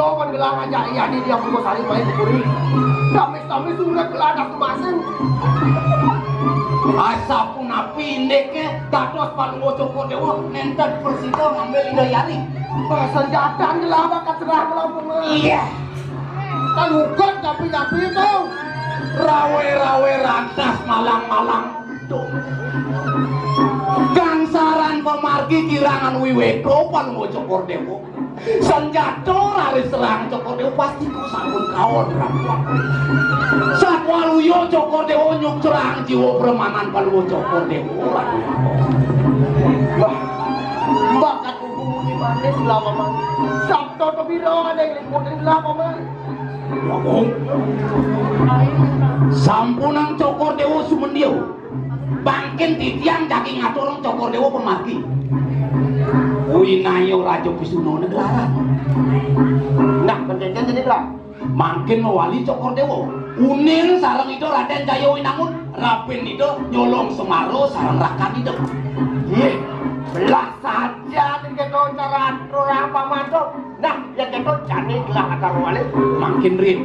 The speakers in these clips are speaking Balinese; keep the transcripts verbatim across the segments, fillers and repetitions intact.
Coba gelah ngajak iya di dia Purwosari main kuri. Tamis-tamis urip gelah anak masing. Asapunapi indike dados Palungguh Cokor Dewa nenten prasida ngambil Ida Hyang. Pasenjataan gelah bakat serah gelah pemain. Iya. Kan uget tapi-tapi itu. Rawe-rawe rantas malang-malang. Gangsaran pamargi kirangan wiweka Palungguh Cokor Dewa. Senjata raris serang Cokor Dewa pasti ku sampun kaon Ratu. Satwaluya Cokor Dewa nyukserang jiwa premanan Palungguh Cokor Dewa. Wah, bakat kuku muni manis lah, Paman. Sabda tebira ada yang liputin lah, Paman. Sampunang Cokor Dewa sumendia. Bangkin titiang jagi ngaturang Cokor Dewa pamargi. Winaya Raja Pisuna neglaran. Nah, pendeken jadi lah. Mangkin mawali Cokor Dewa. Uning sareng Ida Raden Jaya Winangun, rapin Ida nyolong semara sareng rakan Ida. Nggih, belah saja ning keto cara atur apa mantuk. Nah, ya keto jane gelah atur wali. Mangkin rin.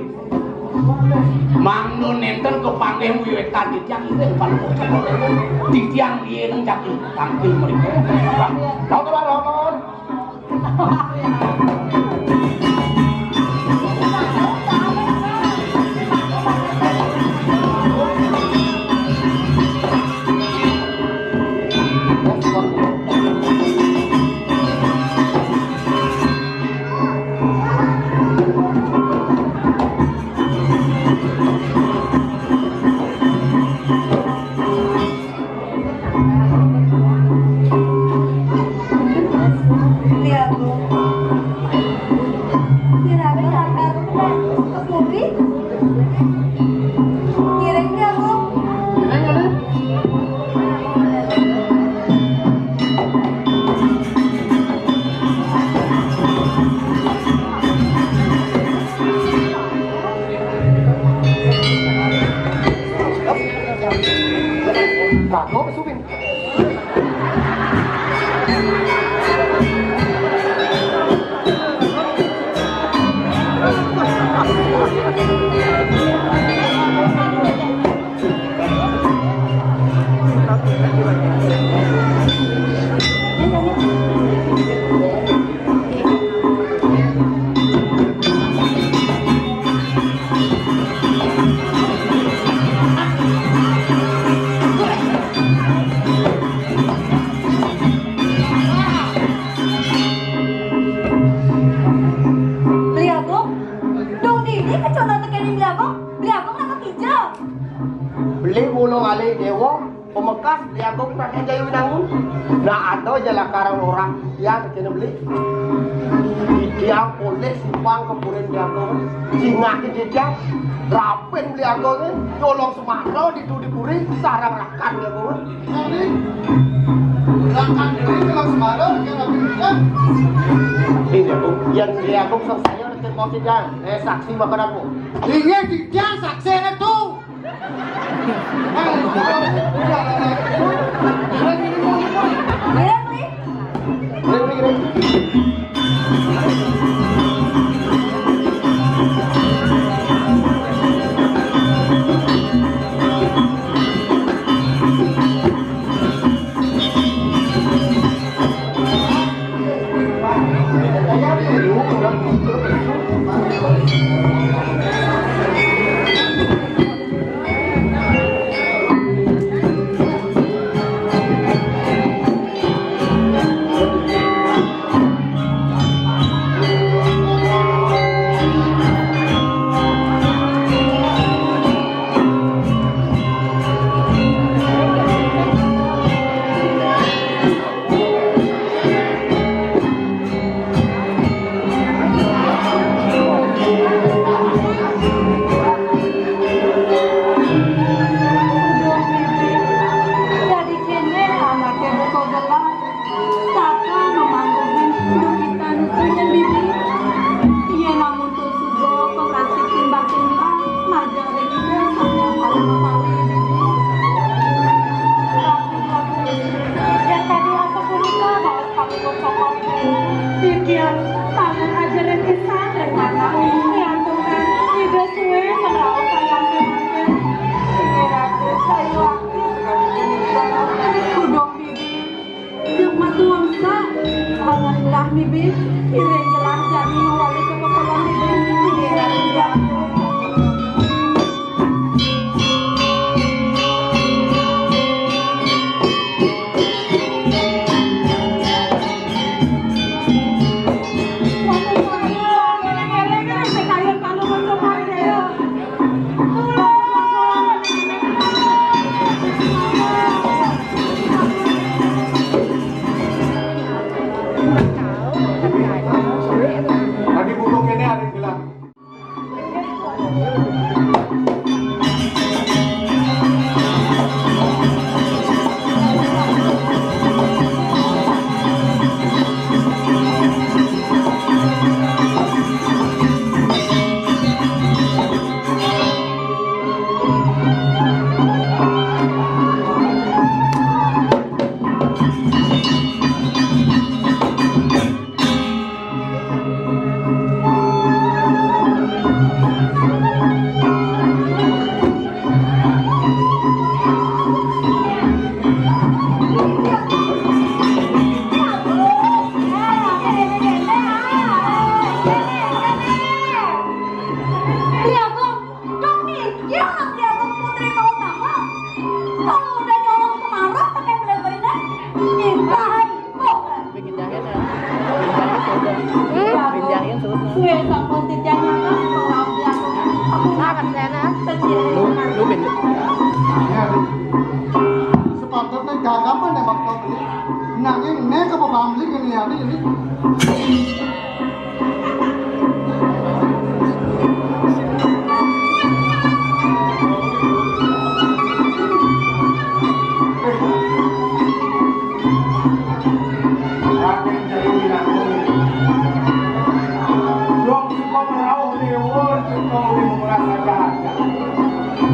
Mangda nenten kepanggih wiwitan titiang iring Palungguh Cokor Dewa. Titiang riyen jagi tangkil mriki. Laut, laut, laut. Tiago. Tiago, Tiago, ke puri? Ngiring, Tiago. Kagok, Supin. Beli Agung, dong dini keconan tekeni Beli Agung, Beli Agung napa kija? Beli mula ngalih dewa, pemekas Beli Agung Prabu Jaya Winangun. Nah, ada jalakarang orang yang tekeni beli. Dia poleh simpang ke purin Beli Agung. Singakin dia, rapin Beli Agung ini, nyolong semara di dudi puri, sarang rakan Beli Agung. Ini aku, yang dia aku saya udah terpau tidak. Eh, saksi makan aku. Iya, tidak saksi itu. Iya, nih. Lah, Bibi, ngiring gelah jani mawali ka pepelem, Bibi. Ngiring gelah. Adi bubuh kéné, adi gelah. Dong, nih, ya, dia tuh putri mau tahu. Kalau udah nyolong semarang, pakai bener-bener. Bikin jahit ya. Bikin jahit sudah. Hmm? Bikin jahit sudah. Suwe sampun titiang anak, kalau dia tuh. Larat ya, nah. Kecil. Lu, lu bikin. Ya, sepatutnya gagap mah nembak kau beli. Nanging né ka pabambling ngene ya, ini.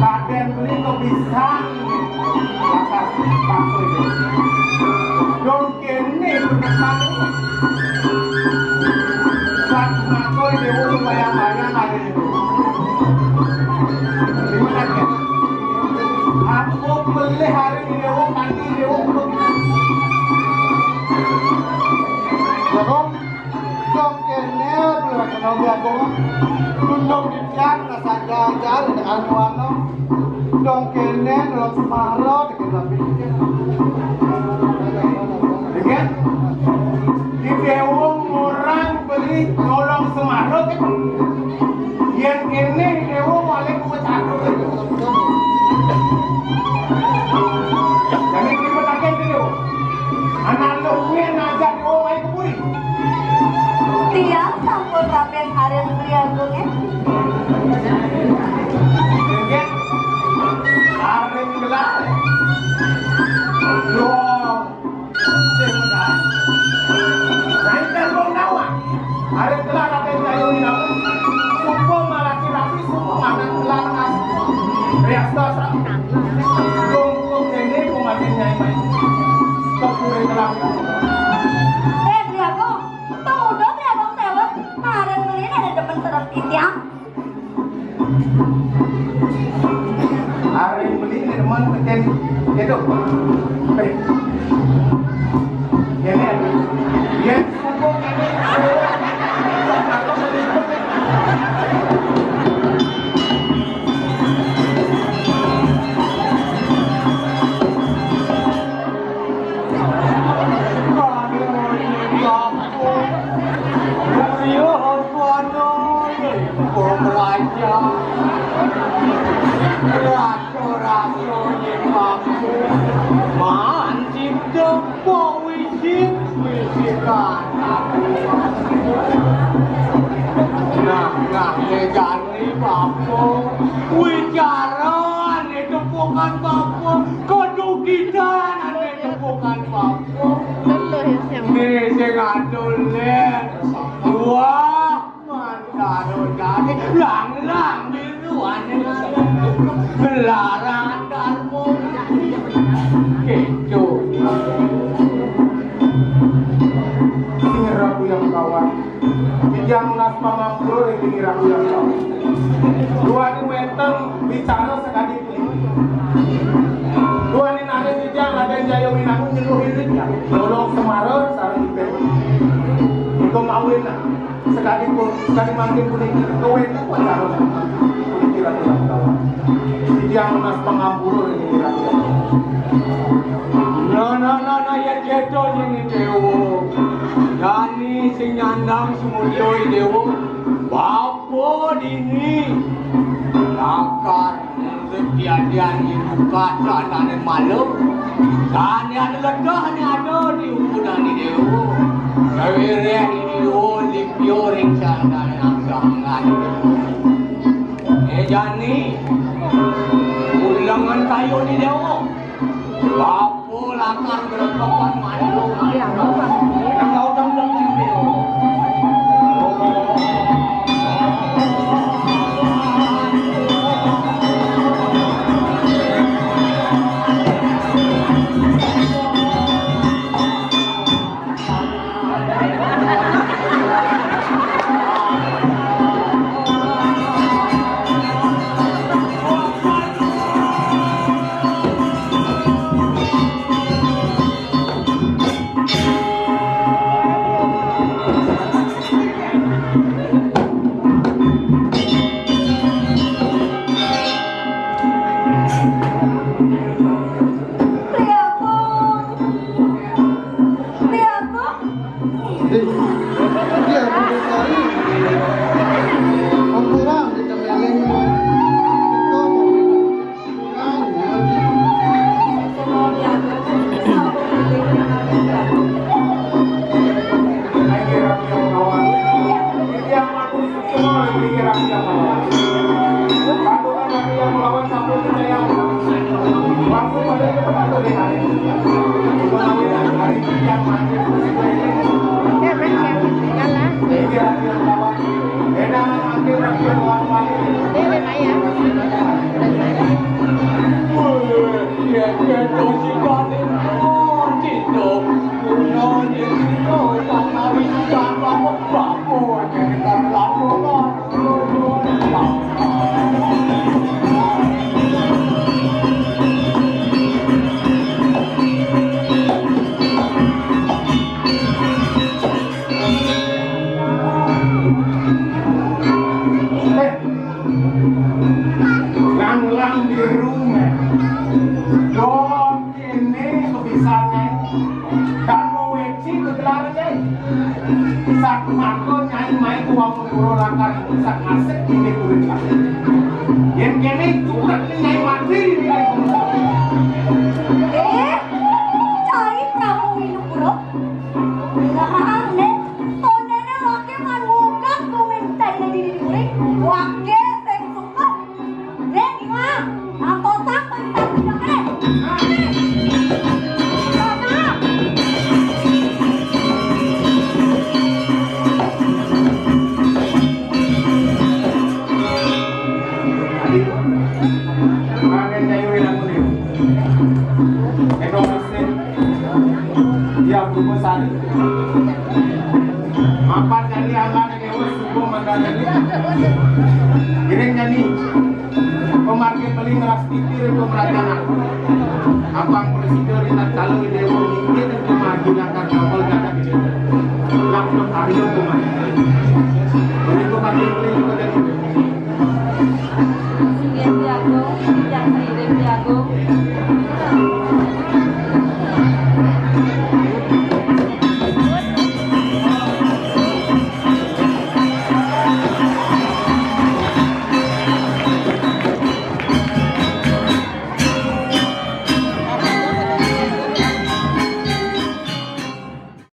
Raden beli kok bisa. Kata, kata itu. Dong Kéné bener banget. Sat makoi déwa bayang-bayang ada itu. Gimana ya? Aku beli hari ini déwa, pagi déwa untuk. Lah, Kong, dong kéné, beli makan obat, Kong. Gunung di tiang, rasa jajan, dengan warna. Dong kéné, dong semarot. Dégén? Di déwa ngorang beli nyolong semarot. Yén kéné déwa paling kuat satu. Jadi, terima kasih, déwa. Anak lu kuwi ngajak déwa main ke puri. Tiang sampun rampung arep beli agungé. Dégén? Arep gelah. Yo. Sing medah. Naik terbang nawak. Arep gelah Raden Jayo Winangun. Sumpah malaki rapi, sumpah manang gelah nasi. Rias dasar. Tungkuk ini pengantin Nyai Mai. Kepuri gelah. Eh, Diago. Tong udah, Diago, telepon. Kemarin beli ada demen serem titiang. Ari beli ini demen bikin itu. Eh. Ini, ini. Nah, nah, Bapa, wicara ané tepukan Bapa, kedugitan ané tepukan Bapa. Nih, sing adoh, Lén. Wah, mantaro jani, lang-lang biru ané. Gelaran Darma. Kéto. Sing rabu yang kawan. Titiang nunas pangapura ring iraga. Duaning wénten wicara sakadi punika. Duaning nanging titiang Radén Jaya Winangun nyengguh irit, nolong Semara sareng Ipin. Nah, sekadi pun, sekadi mangkin puniki, kawéntenan acara puniki Ratu Ranggawan. Titiang nunas pangampura ring Ratu. Nah, nah, nah, nah, yén kéto, yén Déwa. Jani sing nyandang sumurya Déwa. Bapa dini lakar Setiadian ibu kata tane malu, tane ada letah ni ada di ukunan ni Déwa. Sawiréh ini Déwa lipia ring sandane angga-angga ni Déwa. Eh, jani, ulengan kayu ni Déwa. Bapa lakar gregepan malu. Nang kau dong dong. Priagung. Priagung. Ih, iya, Bunda Sari. Ampura, kita meling. Itu mau bilang. Lang-lang biru, men. Dong ini kebisaannya. Dan mau weci kegelarnya. Sak mako nyai mai tuang pura lakar sak asik ini kulit. Yen kene curet ni nyai mati di. Eh, cai Prabu Windu Pura. Nah, né, tondéné waké manungkak kumintai né dini duri. Waké sing suka. Né, Iwa, antosan pamitan pindakané. Raden Jayu Wilangun. Endo Mesin. Dia Purwosari. Mapan kali angkane dewa subuh mandangani. Iring jani. Pemargi beli ngeras titir itu kerajaan. Abang presiden rinat kalau dewa mikir dan kemaju langkah kapal gada. Langsung hari itu kemana. Berikut kaki beli itu dari Sing Hyang Jago, Hyang Sairing Jago,